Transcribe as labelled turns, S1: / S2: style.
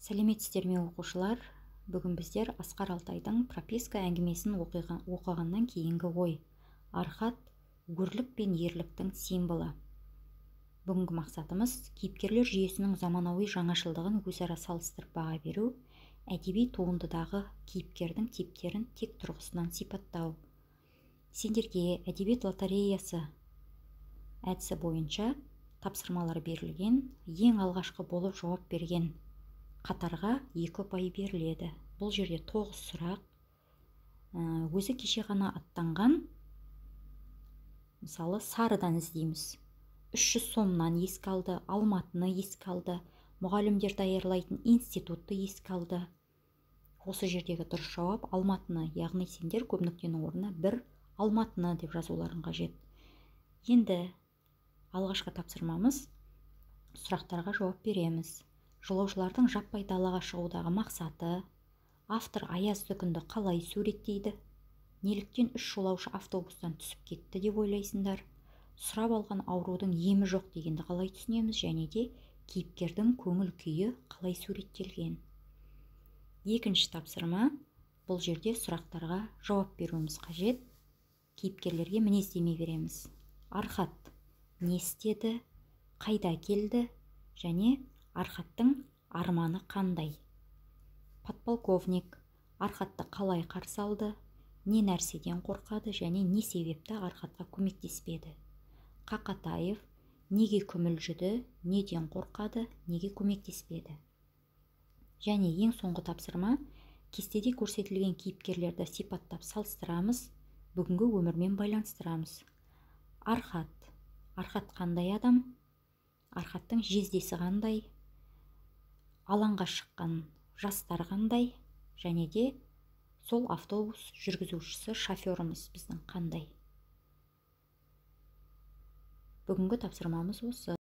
S1: Сәлеметсіздер ме, оқушылар? Бүгін біздер Асқар Алтайдың «Прописка» әңгімесін оқығаннан кейінгі ой. Архат – өрлік пен ерліктің символы. Бүгінгі мақсатымыз: кейіпкерлер жүйесінің заманауи жаңашылдығын өзара салыстырып баға беру, әдеби туындыдағы кейіпкердің типтерін тек тұрғысынан сипаттау. Сендерге әдебиет лотереясы әдісі бойынша тапсырмалар берілген. Ең алғашқы болып жауап берген қатарға 2 ұпай беріледі. Бұл жерде тоғыз сұрақ. Өзі кеше ғана аттанған, мысалы, Сарыдан іздейміз, 300 сомнан еске алды, Алматыны еске алды, мұғалімдер даярлайтын институтты еске алды. Осы жердегі дұрыс жауап Алматыны, яғни сендер көп нүктенің орнына бір Алматыны деп жазуларың қажет. Енді алғашқы тапсырмамыз: сұрақтарға жауап береміз. Жолаушылардың жаппай далаға шығудағы мақсаты? Автор аязды күнді қалай суреттейді? Неліктен үш жолаушы автобустан түсіп кетті деп ойлайсыңдар? Сұрап алған аурудың емі жоқ дегенді қалай түсінеміз? Және де кейіпкердің көңіл күйі қалай суреттелген? Екінші тапсырма: бұл жерде сұрақтарға жауап беруіміз қажет. Кейіпкерлерге мінездеме береміз. Архат не істеді, қайда келді және Архаттың арманы қандай? Подполковник Архатты қалай қарсы алды, не нәрседен қорқады және не себепті Архатқа көмектеспеді? Қақатаев неге күмілжіді, неден қорқады, неге көмектеспеді? Және ең соңғы тапсырма: кестеде көрсетілген кейіпкерлерді сипаттап салыстырамыз, бүгінгі өмірмен байланыстырамыз. Архат. Архат қандай адам? Архаттың жездесі қандай? Алаңға шыққан жастар қандай? Және де сол автобус жүргізушісі, шоферіміз біздің қандай? Бүгінгі тапсырмамыз осы.